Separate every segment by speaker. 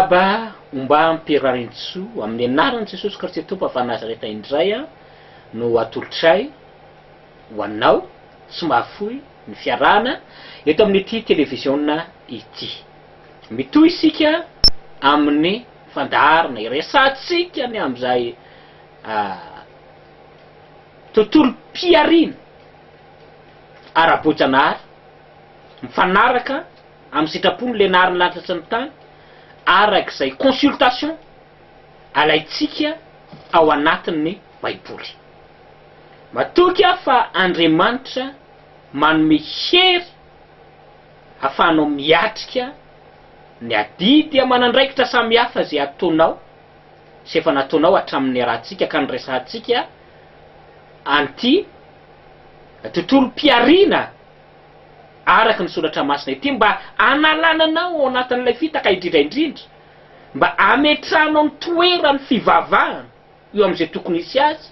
Speaker 1: Miarahaba ombam-pirarintsoa amin'ny anaran'i Jesosy Kristy Tompo avy any Nazareta indray no atolotray ho anao tsy mahafoy ny fiarahana eto amin'ity televiziona ity. Mitohy isika amin'ny fandaharana iresahantsika ny amin'izay tontolom-pihariana ara-boajanahary mifanaraka amin'ny sitrapony le nahary ny lanitra sy ny tany araka izay consultation alaintsika ao anatin'ny baiboly. Matoky aho fa Andriamanitra manome hery afahanao miatrika ny adidy aman'andraikitra samihafa izay ataonao sy efa nataonao hatramin'ny niarahantsika ka niresahantsika an'ity tontolom-pihariana araka ny soratra masina ity mba hanalana anao ao anatin'ilay fitaka indrindra indrindra mba hametrahanao ny toeran'ny fivavahana eo amin'izay tokony hisy azy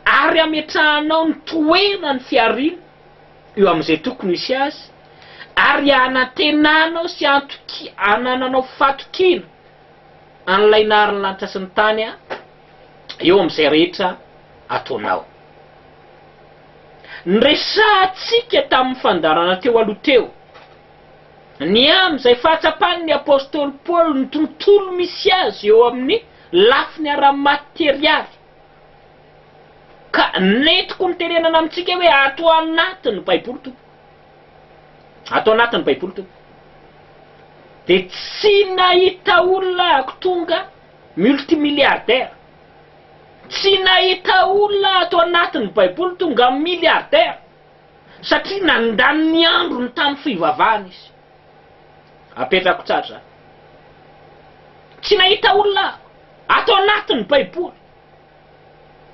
Speaker 1: ary hametrahanao ny toeran'ny fihariana eo amin'izay tokony hisy azy ary hanantenanao sy antoki hanananao fatokiana an'ilay nahary ny lanitra sy ny tany eo amin'izay rehetra ataonao. Niresahantsika tamin'ny fandaharana teo aloha teo ny amin'izay fahatsapan'ny apostoly Paoly ny tontolo misy azy eo amin'ny lafiny ara-materialy, ka nentiko nitenenana amintsika hoe ato anatin'ny Baiboly tompoko, ato anatin'ny Baiboly tompoko, dia tsy nahita olona ako tonga multimilliardaire, Tsy nahita olona ato anatin'ny baiboly tonga milliardaire satria nandany ny androny tamin'ny fivavahana izy. Apetrako tsara izany. Tsy nahita olona ato anatin'ny baiboly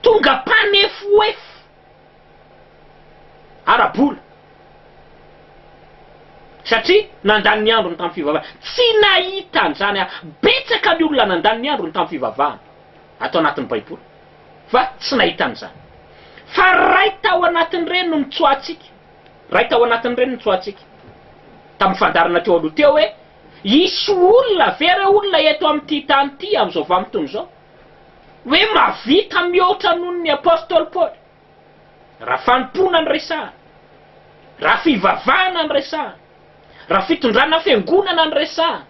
Speaker 1: tonga mpanefoefo ara-bola satria nandany ny androny tamin'ny fivavahana. Tsy nahita an'izany aho. Betsaka ny olona nandany ny androny tamin'ny fivavahana ato anatin'ny Baiboly fa tsy nahita an'izany. Fa ray tao anatin'ireny no nitsoahantsika. Ray tao anatin'ireny no nitsoahantsika. Tamin'ny fandaharana teo aloha teo hoe hisy olona ve re olona eto amin'ity tany ity amin'izao vanim-potoana izao hoe mahavita mihoatra noho ny apostoly Paoly? Raha fanompoana no resahana, raha fivavahana no resahana, raha fitondrana fiangonana no resahana,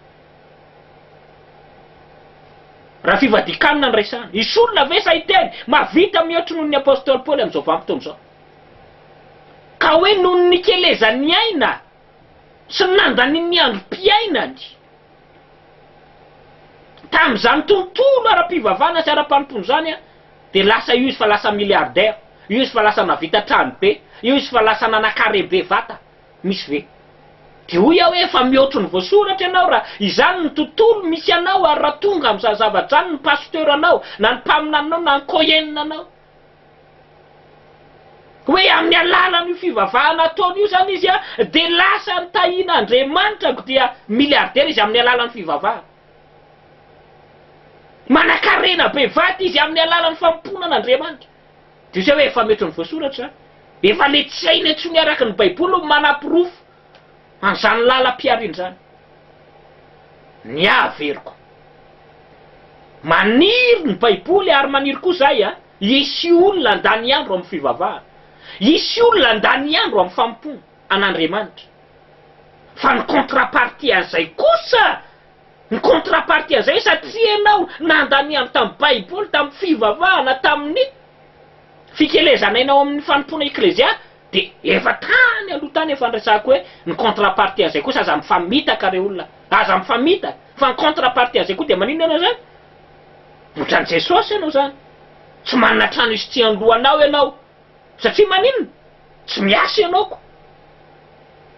Speaker 1: raha fivadikanina no resahana, hisy olona ve sahy hiteny mahavita mihoatra noho ny apostoly Paoly amin'izao vanim-potoana izao? Ka hoe noho ny nikelezany aina sy ny nandaniany ny androm-piainany tamin'izany tontolo ara-pivavahana sy ara-panompoana izany, Dia lasa io izy fa lasa milliardaire, io izy fa lasa nahavita trano be, io izy fa lasa nanakarem be vata. Misy ve? Dia hoy aho hoe efa mihoatry ny voasoratra ianao raha izany ny tontolo misy anao ary raha tonga amin'izany zavatra izany ny pasteur anao na ny mpaminaninao na ny cohen anao. Hoe amin'ny alalan'io fivavahana ataony io izany izy dia lasa nitahian'Andriamanitra ko dia milliardaire izy amin'ny alalan'ny fivavahana. Manankarena be vato izy amin'ny alalan'ny fanompoana an'Andriamanitra. Dia izay hoe efa mety ny voasoratra, efa le tsy haina intsony araka ny Baiboly no manaporofo an'izany lalam-pihariana izany. Ny ahy averiko. Maniry ny Baiboly ary maniry koa izahay a, hisy olona handany andro amin'ny fivavahana. Hisy olona handany andro amin'ny fanompoana an'Andriamanitra. Fa ny contrepartie an'izay kosa Ny contrepartie an'izay satria ianao nandany andro tamin'ny baiboly, tamin'ny fivavahana, tamin'ny fikelezan'aina ao amin'ny fanompoana eklezia dia efa tany aloha tany efa niresahako hoe ny contrepartie an'izay kosa aza mifamitaka re olona, aza mifamitaka fa ny contrepartie an'izay koa dia maninona ianao izany? Ohatran'i Jesosy ianao izany, tsy manana trano hisitrihan'ny lohanao ianao. Satria maninona? Tsy miasa ianao ko.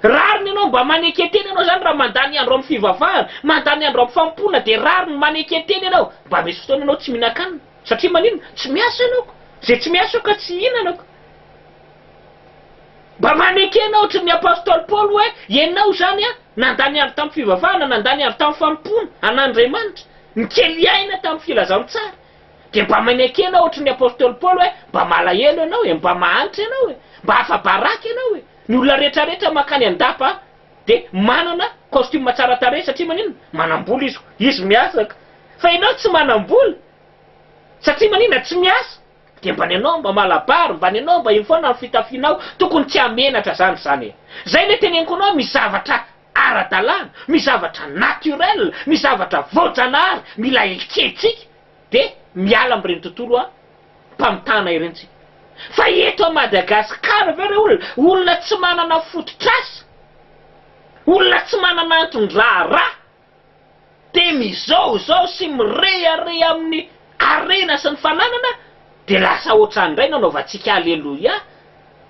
Speaker 1: Rariny ianao mba maneke tena ianao zany raha mandany andro amin'ny fivavahana, mandany andro amin'ny fanompoana dia rariny maneke tena ianao. Mba misy fotoana ianao tsy mihinan-kanina. Satria maninona? Tsy miasa ianao ko. Izay tsy miasa eo ka tsy hihinana ko. Mba maneke ianao ohatry ny apostoly Paoly hoe ianao zany an, nandany andro tamin'ny fivavahana, nandany andro tamin'ny fanompoana an'Andriamanitra, nikely aina tamin'ny filazantsara. Dia mba manekena ohatry ny apostoly Paoly hoe mba malahelo ianao e, mba mahantra ianao e, mba afa-baraka ianao e. Ny olona rehetra rehetra mankany an-dapa dia manana costume tsara tarehy satria maninona? Manam-bola izy, izy miasa ka. Fa ianao tsy manam-bola satria maninona? Tsy miasa. Dia mba ny anao mba malabary, mba ny anao mba iny foana ny fitafianao, tokony tsy hamenatra zany izany e. Zay le teneniko anao misy zavatra ara-dalàna, misy zavatra naturel, misy zavatra voajanahary mila ekentsika dia miala amin'ireny tontolo a mpamitana ireny tsika. Fa eto a Madagascar ve re olona, olona tsy manana fototr'asa, olona tsy manana anton-draharaha, dia mizaozao sy mirehareha amin'ny harena sy ny fananana, dia lasa ohatrany indray no anaovantsika aleloia.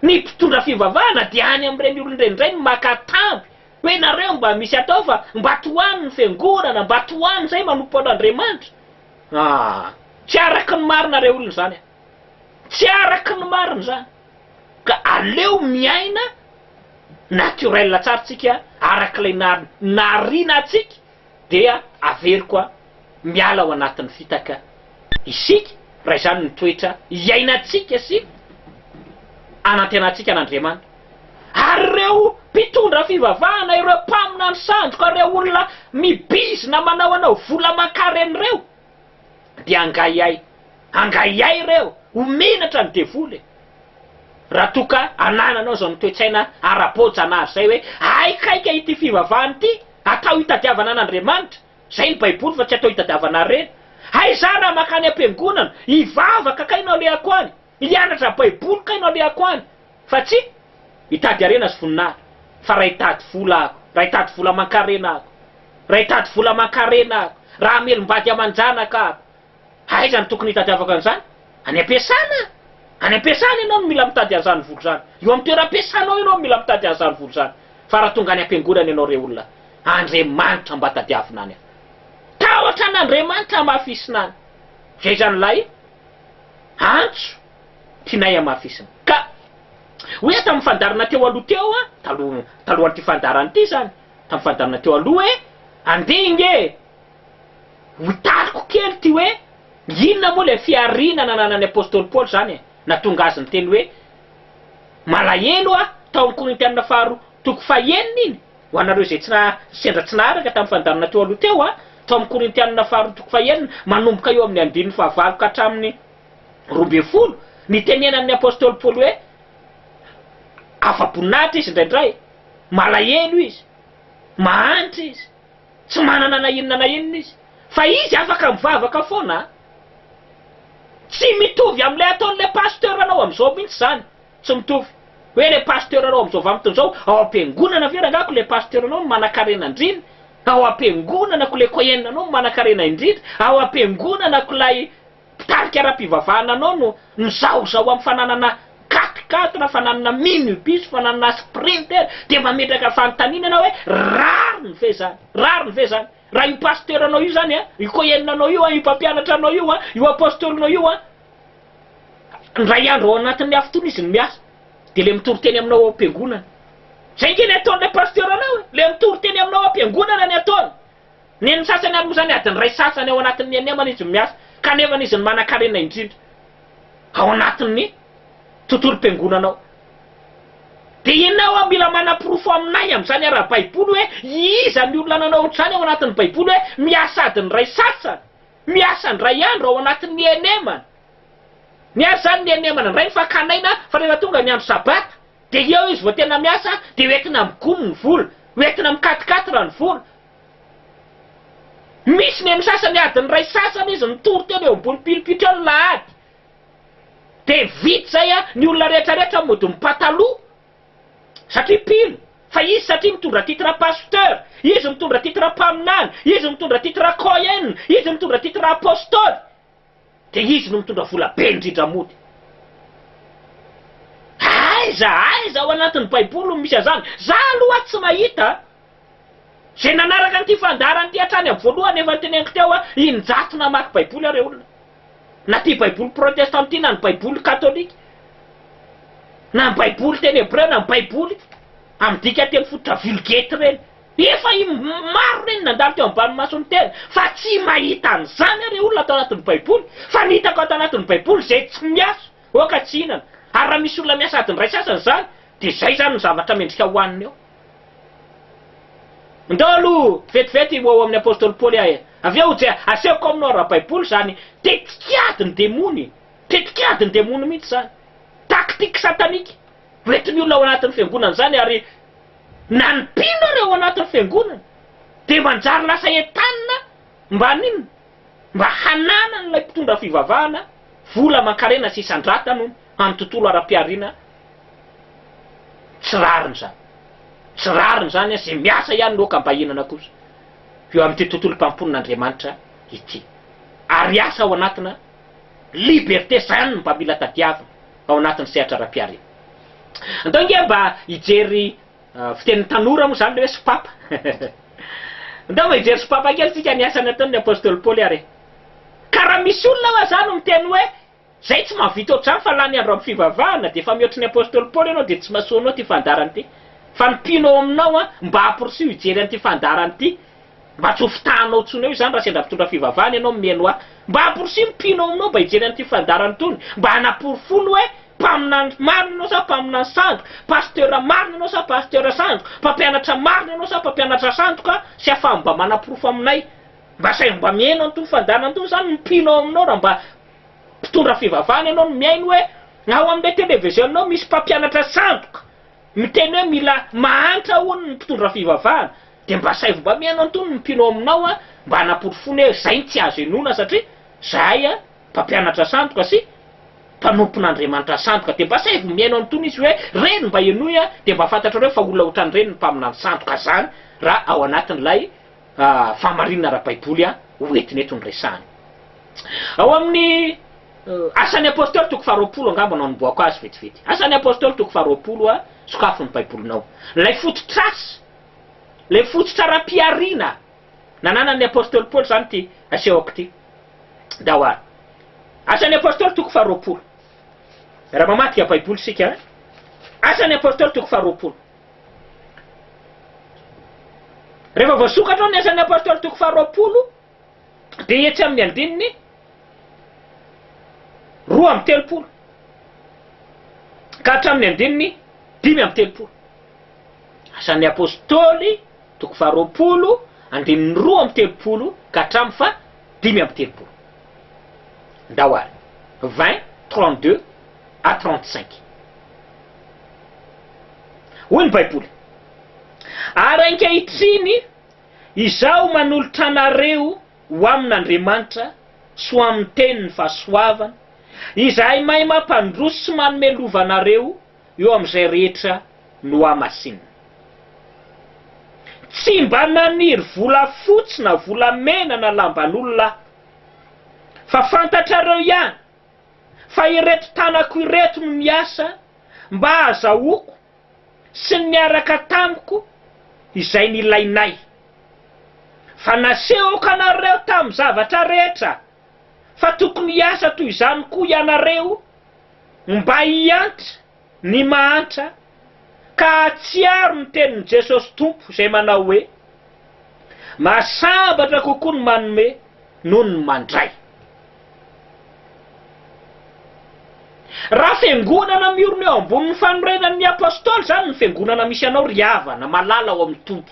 Speaker 1: Ny mpitondra fivavahana dia any amin'ireny olona ireny indray no maka tamby hoe nareo mba misy atao fa mba tohano ny fiangonana, mba tohano izay manompo an'Andriamanitra. Ah, tsy araky ny marina re olona izany a! Tsy araky ny marina izany. Ka aleo miaina naturel tsara tsika araka ilay nariana antsika dia averiko a, miala ao anatin'ny fitaka isika raha izany no toetra iainantsika sy anantenantsika an'Andriamanitra. Ary ireo mpitondra fivavahana, ireo mpaminany sandoka, ireo olona mibizina manao anao vola aman-karena ireo dia angaihay, angaihay ireo, ho menatra ny devoly e! Raha toa ka anananao izao ny toe-tsaina ara-boajanahary izay hoe haikaika ity fivavahana ity, atao hitadiavana an'Andriamanitra, izay ny baiboly fa tsy atao hitadiavana harena. Hay za raha makany am-piangonana, hivavaka kay no alehako any, hianatra baiboly kay no alehako any, fa tsy hitady harena sy voninahitra, fa raha hitady vola aho, raha hitady vola aman-karena aho, raha hitady vola aman-karena aho, raha hamelom-bady aman-janaka aho, Aiza no tokony hitadiavako an'izany? Any am-piasana! Any am-piasana ianao no mila mitady an'izany vola izany. Eo amin'ny toeram-piasanao ianao no mila mitady an'izany vola izany. Fa raha tonga any am-piangonana ianao rey olona, Andriamanitra mba tadiavina any. Tahotra an'Andriamanitra hamafisina any. Izay izany ilay antso tianay hamafisina. Ka hoy aho tamin'ny fandaharana teo aloha teo, taloha, talohan'ity fandaharana ity izany, tamin'ny fandaharana teo aloha hoe, andeha inge e! Ho tariko kely ity hoe inona moa ilay fihariana nananan'ny apostoly Paoly izany e, nahatonga azy niteny hoe malahelo aho tao amin'ny Korintiana faharoa toko fahenina iny, ho anareo izay tsy sendra tsy naharaka tamin'ny fandaharana teo aloha teo an, tao amin'ny Korintiana faharoa toko fahenina manomboka eo amin'ny andininy fahavalo ka hatramin'ny 12, nitenenan'ny apostoly Paoly hoe afa-boninahitra izy indraindray, malahelo izy, mahantra izy. Tsy manana na inona na inona izy. Fa izy afaka mivavaka foana a! Tsy mitovy amin'ilay ataon'ilay pasteur anao amin'izao mihitsy izany. Tsy mitovy. Hoe ilay pasteur anao amin'izao vanim-potoana izao, ao am-piangonana ve rangahy ko ilay pasteur anao no manankarena indrindra? Ao am-piangonana ko ilay kohen anao no manankarena indrindra? Ao am-piangonana ko ilay Mpitarika ara-pivavahana anao no mizahozaho amin'ny fananana quat quatre, fananana minibus, fananana sprinter, dia mametraka fanontaniana ianao hoe rariny ve izany? Rariny ve izany? Raha io pasteur anao io izany an, io kohen anao io an, io mpampianatra anao io an, io apostolinao io an, indray andro ao anatin'ny hafitoana izy no miasa, dia ilay mitory teny aminao ao am-piangonana. Izay ange ny ataon'ilay pasteur anao e, ilay mitory teny aminao ao am-piangonana ny ataony. Ny sasany ary moa izany adiny iray sasany ao anatin'ny enemana izy no miasa, kanefany izy no manankarena indrindra ao anatin'ny tontolom-piangonana ao. Dia ianao aho mila manaporofo aminay amin'izany ara-baiboly hoe iza ny olona nanao ohatr'izany ao anatin'ny baiboly hoe miasa adiny iray sasany, miasa indray andro ao anatin'ny enemana. Ny azy izany ny enemana indray ny fakana aina fa rehefa tonga ny andro sabata dia eo izy vao tena miasa dia hoentina amin'ny gony ny vola, hoentina amin'ny quat-quatre ny vola. Misy ny amin'ny sasany adiny iray sasany izy mitory teny eo ambony pilipitra eo ny lahady. Dia vita izay an, ny olona rehetra rehetra mody mipataloha satria mpino, fa izy satria mitondra titre pasteur, izy mitondra titre mpaminany, izy mitondra titre cohen, izy mitondra titre apostoly. Dia izy no mitondra vola be indrindra mody. Aiza aiza ao anatin'ny baiboly no misy an'izany? Za aloha tsy mahita a! Izay nanaraka an'ity fandaharana ity hatrany amin'ny voalohany efa noteneniko teo a, in-jato namaky baiboly aho rey olona. Na ity baiboly protestant ity na ny baiboly katolika. Na ny baiboly teny hebreo na ny baiboly amin'ny dikanteny fototra vulgate ireny. Efa im maro ireny nandalo teo ambany mason'ny tena fa tsy mahita an'izany aho rey olona ato anatin'ny baiboly fa ny hitako ato anatin'ny baiboly izay tsy miasa oka tsy hihinana ary raha misy olona miasa adiny iray sasany izany dia izay izany no zavatra mendrika hohaniny eo. Ndao aloha vetivety ho ao amin'ny apostoly Paoly aho e. Avy eo dia asehoko aminao ara-baiboly izany tetikadin'ny demony, tetikadin'ny demony mihitsy izany. Tactique satanique hoentin'ny olona ao anatin'ny fiangonana izany ary na ny mpino ary ao anatin'ny fiangonana dia manjary lasa entanina mba haninona? Mba hananan'ilay mpitondra fivavahana vola aman-karena sy isan-dratany hono amin'ny tontolo ara-pihariana. Tsy rariny izany. Tsy rariny izany an, izay miasa ihany no aoka mba hihinana kosa eo amin'ity tontolom-panompoan'Andriamanitra ity. Ary asa ao anatina liberté, izany no mba mila tadiavina ao anatin'ny sehatra ara-pihariana. Andao ange mba hijery fitenin'ny tanora moa izany ilay hoe sopapa. Andao mba hijery sopapa kely isika ny asa nataon'ny apostoly Paoly ary e. Ka raha misy olona hoa izany miteny hoe Zay tsy mahavita ohatr'izany fa lany andro amin'ny fivavahana dia efa mihoatry ny apostoly Paoly ianao dia tsy mahasoa anao ity fandaharana ity fa ny mpino ao aminao an mba amporisiho hijery an'ity fandaharana ity mba tsy ho fitahanao intsony eo izany raha sendra mpitondra fivavahana ianao mihaino ahy mba amporisiho ny mpino ao aminao mba hijery an'ity fandaharana itony mba hanaporofoany hoe mpaminany marina ianao sa mpaminany sandoka pasteur marina ianao sa pasteur sandoka mpampianatra marina ianao sa mpampianatra sandoka sy afaha mba manaporofo aminay mba asaivo mba mihaino an'itony fandaharana itony izany ny mpino ao aminao raha mba mpitondra fivavahana ianao no mihaino hoe ao amin'ilay television ao misy mpampianatra sandoka miteny hoe mila mahantra hono ny mpitondra fivavahana dia mba asaivo mba mihaino an'itony ny mpino ao aminao an mba hanaporofoana hoe izay no tsy azo inoana satria zahay an mpampianatra sandoka sy mpanompon'Andriamanitra sandoka dia mba asaivo mihaino an'itony izy hoe reny mba henoy an dia mba fantatrareo fa olona ohatran'ireny ny mpaminany sandoka zany raha ao anatin'ilay fahamarinana ara-baiboly ho entina eto no resahana. Ao amin'ny Asan'ny Apostoly toko faharoapolo angamba no anombohako azy vetivety. Asan'ny Apostoly toko faharoapolo, sokafo ny Baibolinao. Ilay fototr'asa, ilay fototra ara-pihariana nananan'ny Apostoly Paoly izany ity asehoko ity. Ndao ary. Asan'ny Apostoly toko faharoapolo. Raha mamadika Baiboly isika, Asan'ny Apostoly toko faharoapolo. Rehefa voasokatra ao ny Asan'ny Apostoly toko faharoapolo, dia etsy amin'ny andininy 32 ka hatramin'ny andininy 35. Asan'ny Apostoly toko faharoapolo, andininy 32 ka hatramin'ny faha 35. Ndao ary. 20, 32 à 35. Hoy ny Baiboly, Ary ankehitriny izaho manolotra anareo ho amin'Andriamanitra sy ho amin'ny tenin'ny fahasoavany, izahay mahay mampandroso sy manome lova anareo eo amin'izay rehetra nohamasinina. Tsy mba naniry volafotsy na volamena na lamban'olona aho, fa fantatrareo ihany fa ireto tanako ireto no niasa mba hahazahoako sy ny niaraka tamiko izay nilainay. Fa nasehoko anareo tamin'ny zavatra rehetra fa tokony hiasa toy izany koa ianareo mba hiantra ny mahantra ka hahatsiaro ny tenin'i Jesosy Tompo izay manao hoe, Mahasambatra kokoa ny manome noho ny mandray. Raha fiangonana miorina eo ambonin'ny fanorenan'ny Apostoly izany ny fiangonana misy anao ry havana malala ao amin'ny Tompo.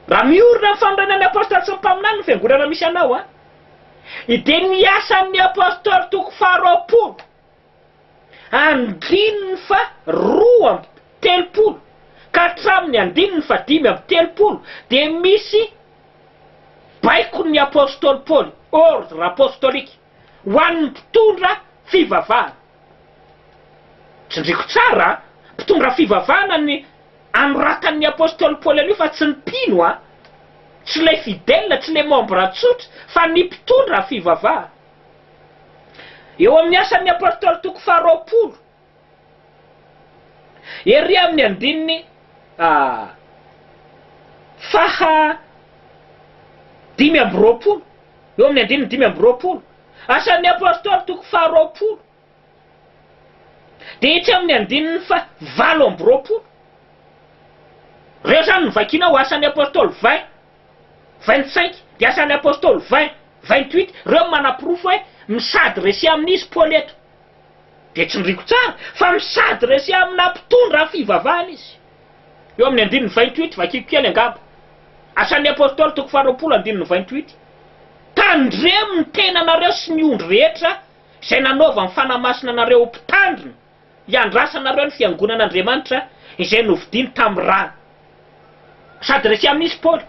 Speaker 1: Raha miorina amin'ny fanorenan'ny Apostoly sy ny mpaminany ny fiangonana misy anao an, dia ny asan'ny Apostoly toko faharoapolo andininy faha 32 ka hatramin'ny andininy faha 35 dia misy baikon'ny apostoly Paoly, ordre apostolique, ho an'ny mpitondra fivavahana. Tsindriko tsara an, mpitondra fivavahana ny anoratan'ny apostoly Paoly an'io fa tsy ny mpino an, tsy ilay fidèle, tsy ilay membre tsotra fa ny mpitondra fivavahana. Eo amin'ny Asan'ny Apostoly toko faharoapolo, ery amin'ny andininy faha 25, eo amin'ny andininy 25, Asan'ny Apostoly toko faharoapolo, dia etsy amin'ny andininy faha 28. Ireo izany no vakiana ho Asan'ny Apostoly 20. 25, dia Asan'ny Apostoly 20, 28, ireo no manaporofo hoe mi-s'adresser amin'izy Paoly eto. Dia tsindriako tsara fa mi-s'adresser amina mpitondra fivavahana izy. Eo amin'ny andininy 28, vakiko kely angamba. Asan'ny Apostoly toko faharoapolo andininy 28. Tandremo ny tenanareo sy ny ondry rehetra izay nanaovan'ny Fanahy Masina anareo ho mpitandrina, hiandrasanareo ny fiangonan'Andriamanitra izay novidiny tamin'ny rany. Misadresse amin'iza Paoly?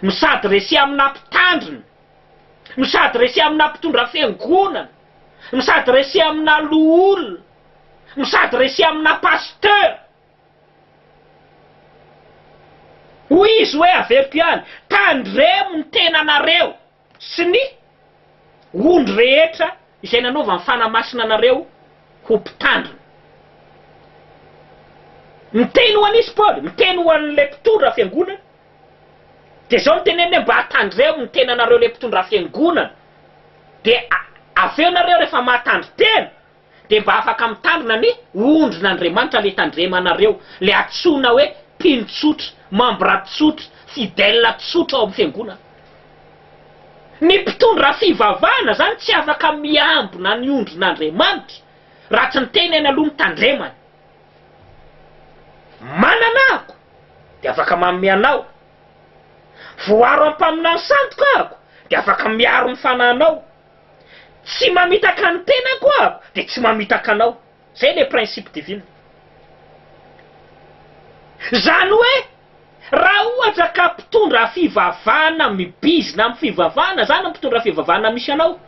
Speaker 1: Misadresse amina mpitandrina, misadresse amina mpitondra fiangonana, misadresse amina loholona, misadresse amina pasteur. Hoy izy hoe, averiko ihany, tandremo ny tenanareo sy ny ondry rehetra izay nanaovan'ny Fanahy Masina anareo ho mpitandrina. Miteny ho an'iza Paoly? Miteny ho an'ilay mpitondra fiangonana. Dia izao no teneniny hoe mba tandremo ny tenanareo ilay mpitondra fiangonana. Dia avy eo nareo rehefa mahatandry tena dia mba afaka mitandrina ny ondrin'Andriamanitra le tandremanareo, le antsoina hoe mpino tsotra, membre tsotra, fidèle tsotra ao amin'ny fiangonana. Ny mpitondra fivavahana zany tsy afaka miambina ny ondrin'Andriamanitra raha tsy ny tenany aloha no tandremany. Manana ako dia afaka manome anao. Voaro amin'ny mpaminany sandoka ako dia afaka miaro ny fanahinao. Tsy mamitaka ny tenako aho dia tsy mamitaka anao. Zay le principe divine. Zany hoe raha ohatra ka mpitondra fivavahana mibizina amin'ny fivavahana zany ny mpitondra fivavahana misy anao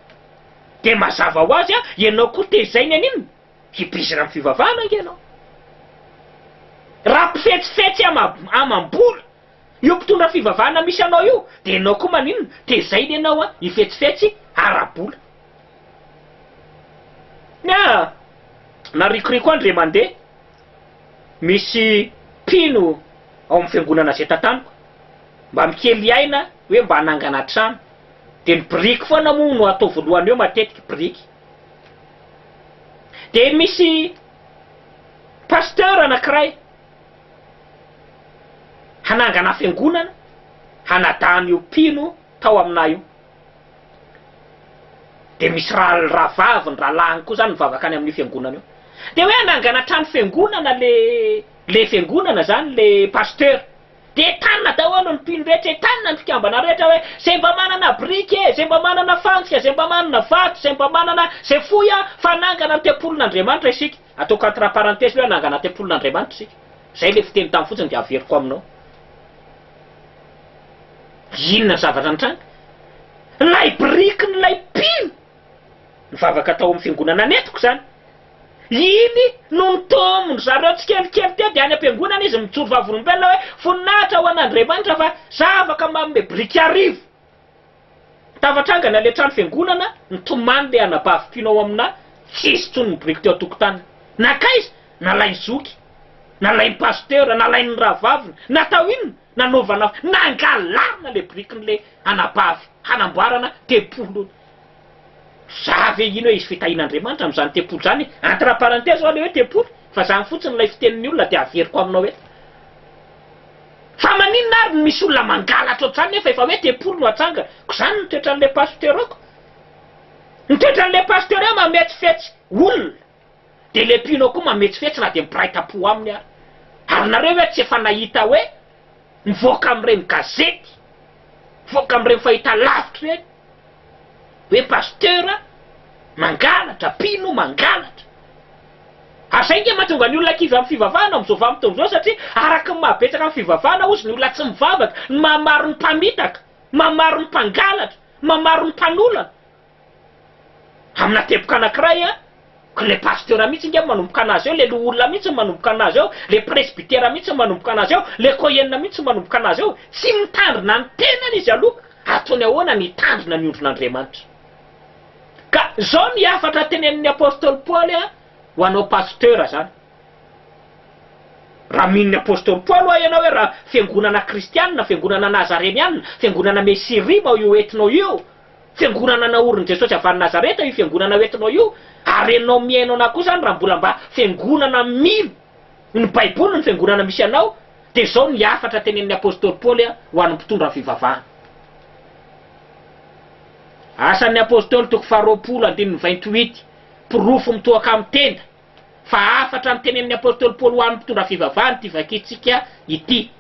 Speaker 1: dia mazava ho azy a, ianao koa tezainy an'inona? Hibizina amin'ny fivavahana ange ianao. Raha mpifetsifetsy ama- amam-bola Io mpitondra fivavahana misy anao io dia enao koa maninona? Tezaina enao an hifetsifetsy ara-bola. Ny ahy narikoriko ahy ndre mandeha misy mpino ao amin'ny fiangonana izay tantaniko mba mikely aina hoe mba hanangana trano dia ny biriky foana moa no atao voalohany eo matetika biriky dia misy pasteur anakiray hanangana fiangonana hanadana io mpino tao aminà io. Dia misy rahavaviny, rahalahiny koa zany mivavaka any amin'io fiangonana io. Dia hoe hanangana trano fiangonana le le fiangonana zany le pasteur. Dia entanina daholo ny mpino rehetra, entanina ny mpikambana rehetra hoe zay mba manana biriky e, zay mba manana fantsika, zay mba manana vato, zay mba manana zay foy an, fa hanangana ny tempolin'Andriamanitra isika. Ataoko entre parenthèse hoe hanangana tempolin'Andriamanitra isika. Zay le fiteny tany fotsiny de averiko aminao. Inona ny zavatra nitranga? Ilay birikin'ilay mpino nivavaka tao amin'ny fiangonana nentiko izany. Iny no nitaomin-dry zareo tsikelikely teo dia any am-piangonana izy mijoro vavolombelona hoe voninahitra ho an'Andriamanitra fa za afaka manome biriky arivo. Tafatrangana ilay trano fiangonana, nitomany ilay anabavy mpino ao aminà, tsy hisy intsony ny biriky teo an-tokotaniny. Nankaiza? Nalain'i zoky, nalain'i pasitera, nalain'ny rahavaviny. Natao inona? Nanaovana, nangalarina ilay birikin'ilay anabavy hanamboarana tempoly hono. Za ve hino hoe hisy fitahian'Andriamanitra amin'izany tempoly izany? Entre parenthèse ho'a ilay hoe tempoly, fa izany fotsiny ilay fitenin'ny olona dia averiko aminao eto. Fa maninona ary no misy olona mangalatra ohatr'izany nefa efa hoe tempoly no atsangana? Ko zany ny toetran'ilay pasteur ko. Ny toetran'ilay pasteur io mametsifetsy olona. Dia ilay mpino koa mametsifetsy na dia mpiray tampo aminy ary. Ary nareo ve tsy efa nahita hoe mivoaka amin'ireny gazety, mivoaka amin'ireny fahitalavitra ireny hoe pasteur mangalatra, mpino mangalatra. Ary zay nge mahatonga ny olona kivy amin'ny fivavahana amin'izao vanim-potoana izao satria araka ny maha betsaka ny fivavahana hozy ny olona tsy mivavaka, ny maha maro ny mpamitaka, maha maro ny mpangalatra, maha maro ny mpanolana. Amina teboka anankiray an, ko le pasteur mihitsy nge manomboka anazy eo, le loholona mihitsy no manomboka anazy eo, le presbytera mihitsy no manomboka anazy eo, le kohen mihitsy no manomboka anazy eo, tsy mitandrina ny tenany izy aloha, ataony ahoana ny hitandrina ny ondrin'Andriamanitra. Ka zao ny hafatra tenenin'ny apostoly Paoly a, ho anao pasteur zany. Raha mino ny apostoly Paoly hoa ianao hoe raha fiangonana kristianina, fiangonana nazarenianina, fiangonana mesirima io entinao io, fiangonana naorin'i Jesosy avy any Nazareta io fiangonana hoentinao io, ary enao mihaino anah koa zany raha mbola mba fiangonana mino ny baiboly ny fiangonana misy anao, dia zao ny hafatra tenenin'ny apostoly Paoly ho an'ny mpitondra ny fivavahana. Asan'ny Apostoly toko faharoapolo andininy 28, porofo mitohaka amin'ny tenda. Fa hafatra notenenin'ny apostoly Paoly ho an'ny mpitondra fivavahana ity vakintsika ity.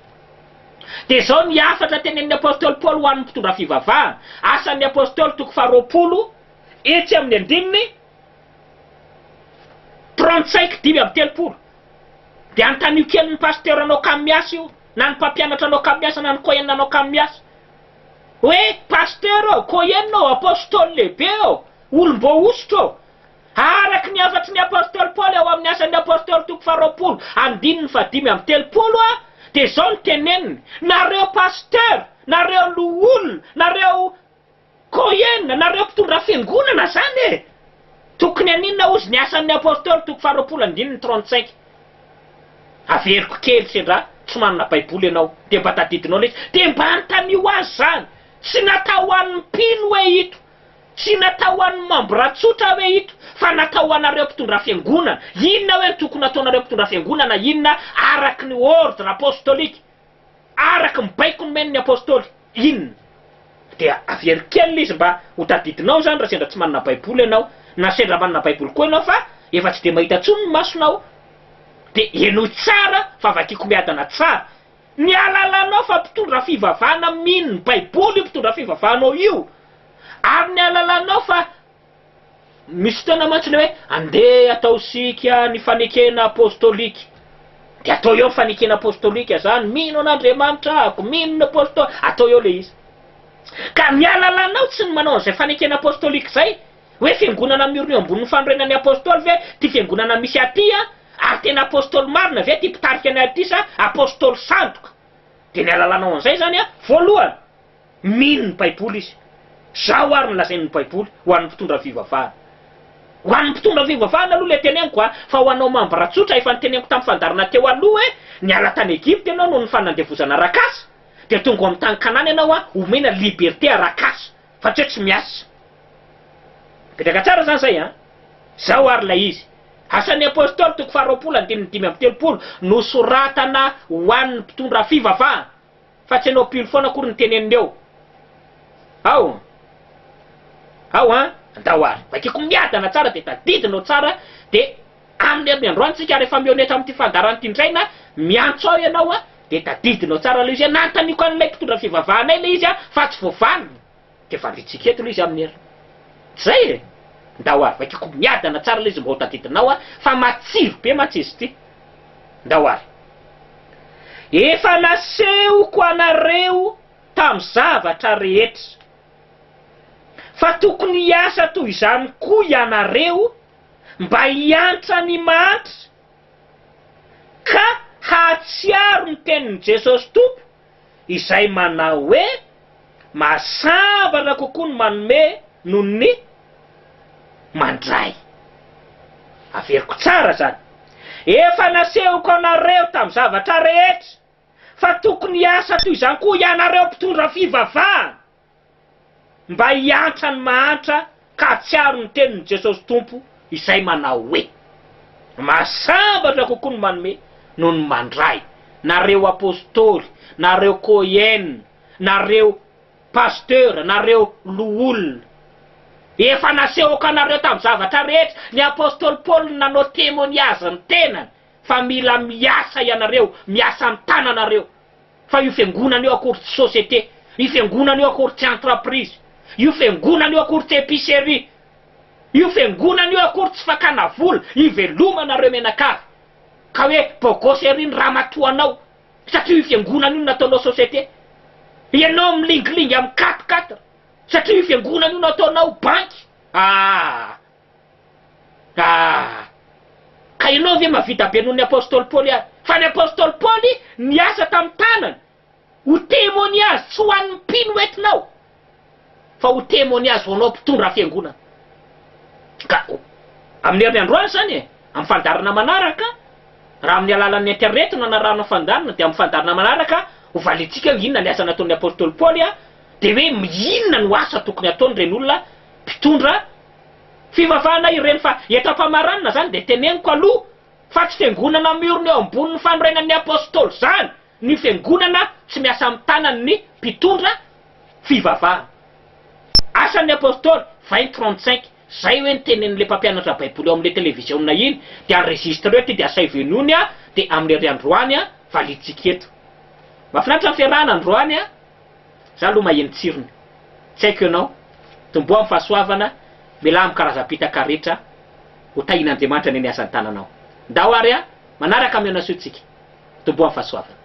Speaker 1: Dia izao ny hafatra tenenin'ny apostoly Paoly ho an'ny mpitondra fivavahana, Asan'ny Apostoly toko faharoapolo, etsy amin'ny andininy 35, 35. Dia anontanio kely ny pasteur anao kamo miasa io, na ny mpampianatra anao kamo miasa, na ny kohen anao kamo miasa. Hoe, pasteur ô, kohen ô, apostoly lehibe ô, olom-boahosotra ô, Araka ny hafatry ny apostoly Paoly ao amin'ny Asan'ny Apostoly toko faharoapolo andininy fahadimy amby telopolo a, dia izao no teneniny, Nareo pasteur, nareo loholona, nareo kohen, nareo mpitondra fiangonana zany e! Tokony haninona hozy ny Asan'ny Apostoly toko faharoapolo andininy 35? Averiko kely sendra tsy manana baiboly ianao dia mba tadidinao ilay izy, dia mba anontanio azy zany, tsy natao ho an'ny mpino hoe ito, Tsy natao ho an'ny mambra tsotra hoe ito fa natao ho anareo mpitondra fiangonana. Inona hoe no tokony hataonareo mpitondra fiangonana inona araky ny ordre apostolique, araky ny baiko nomen'ny apostoly inona? Dia avero kely ilay izy mba ho tadidinao izany raha sendra tsy manana baiboly ianao, na sendra manana baiboly koa ianao fa efa tsy dia mahita intsony ny masonao. Dia henoy tsara fa vakiko miadana tsara. Ny halalanao fa mpitondra fivavahana mino ny baiboly io mpitondra fivavahanao io. Ary ny halalanao fa misy fotoana mantsy le hoe andeha ataosika ny fanekena apostolika. Dia atao eo ny fanekena apostolika zany, mino an'Andriamanitra ako, mino ny apostoly, atao eo le izy. Ka ny halalanao tsy ny manao an'izay fanekena apostolika izay, hoe fiangonana miorina eo ambonin'ny fanorenan'ny apostoly ve ty fiangonana misy aty an, ary tena apostoly marina ve ty mpitarika ny aty sa apostoly sandoka. Dia ny halalanao an'izay zany an, voalohany, Mino ny Baiboly izy. Izao ary no lazain'ny Baiboly ho an'ny mpitondra fivavahana. Ho an'ny mpitondra fivavahana aloha ilay teneniko a, fa ho anao mambra tsotra, efa noteneniko tamin'ny fandaharana teo aloha hoe niala tany Egypta ianao noho ny fanandevozana arak'asa, dia tonga ao amin'ny tany Kanana ianao a, omena liberté arak'asa, fa tsy hoe tsy miasa. Mipetraka tsara izany izay an. Izao ary ilay izy. Asan'ny Apostoly toko faharoapolo andininy 35, nosoratana ho an'ny mpitondra fivavahana. Fa tsy ianao mpino foana akory no teneniny eo. Ao. Ao an. Andao ary. Vakiko miadana tsara dia tadidinao tsara dia amin'ny herin'ny androany tsika rehefa mihaona eto amin'ity fandaharana ity indray na miantso aho ianao an dia tadidinao tsara ilay izy hoe nanontaniako an'ilay mpitondra fivavahanay ilay izy an fa tsy voavaliny. Dia valiantsika eto ilay izy amin'ny heriny. Zay e! Ndao ary, vakiko miadana tsara ilay izy mba ho tadidinao an, fa matsiro be mantsy izy ity. Ndao ary. Efa nasehoko anareo tamin'ny zavatra rehetra, fa tokony hiasa toy izany koa ianareo mba hiantra ny mahantra, ka hahatsiaro ny tenin'i Jesosy Tompo, izay manao hoe, Mahasambatra kokoa ny manome noho ny mandray. Averiko tsara izany. Efa nasehoko anareo tamin'ny zavatra rehetra fa tokony hiasa toy izany koa ianareo mpitondra fivavahana. mba hiantra ny mahantra ka hahatsiaro ny tenin'i Jesosy Tompo izay manao hoe, Mahasambatra kokoa ny manome noho ny mandray, nareo apostoly, nareo Cohen, nareo pasteur, nareo loholona. Efa nasehoko anareo tamin'ny zavatra rehetra, ny apostoly Paoly nanao témoignage ny tenany fa mila miasa ianareo, miasa ny tananareo. Fa io fiangonana io akory tsy société, io fiangonana io akory tsy entreprise, io fiangonana io akory tsy épicerie, io fiangonana io akory tsy fakana vola ivelomanareo mianakavy ka hoe beau gosse ery ny ramatoanao satria io fiangonana io no nataonao société, ianao milingilingy amin'ny quatre quatre satria io fiangonana io no ataonao banky, ah! Ah! Ka ianao ve mahavita be noho ny apostoly Paoly ary? Fa ny apostoly Paoly niasa tamin'ny tanany ho témoignage, tsy ho an'ny mpino entinao, fa ho témoignage ho anao mpitondra fiangonana. Ka amin'ny herin'ny androany izany e, amin'ny fandaharana manaraka, raha amin'ny alalan'ny internet no anarahana fandaharana, dia amin'ny fandaharana manaraka ho valiantsika hoe inona ny asa nataon'ny apostoly Paoly, dia hoe inona no asa tokony hataon'ireny olona mpitondra Fivavahana ireny fa eto ampamaranana zany dia teneniko aloha fa tsy fiangonana miorina eo ambonin'ny fanorenan'ny apostoly zany ny fiangonana tsy miasa amin'ny tanan'ny mpitondra fivavahana. Asan'ny apostoly, 20 35. Zay hoe ny tenin'le mpampianatra baiboly ao amin'le televiziona iny de enregistreo ty de asaivo henoiny a de amin'ery androany a validitsika eto. Mahafinaritra ny fiarahana androany a! Za aloha maheno tsirony. Tsy haiko ianao. Tomboa amin'ny fahasoavana, mialà amin'ny karazam-pitaka rehetra, ho tahian'Andriamanitra anie ny asan'ny tananao. Ndao ary a! Manaraka mihaona soa tsika. Tomboa amin'ny fahasoavana.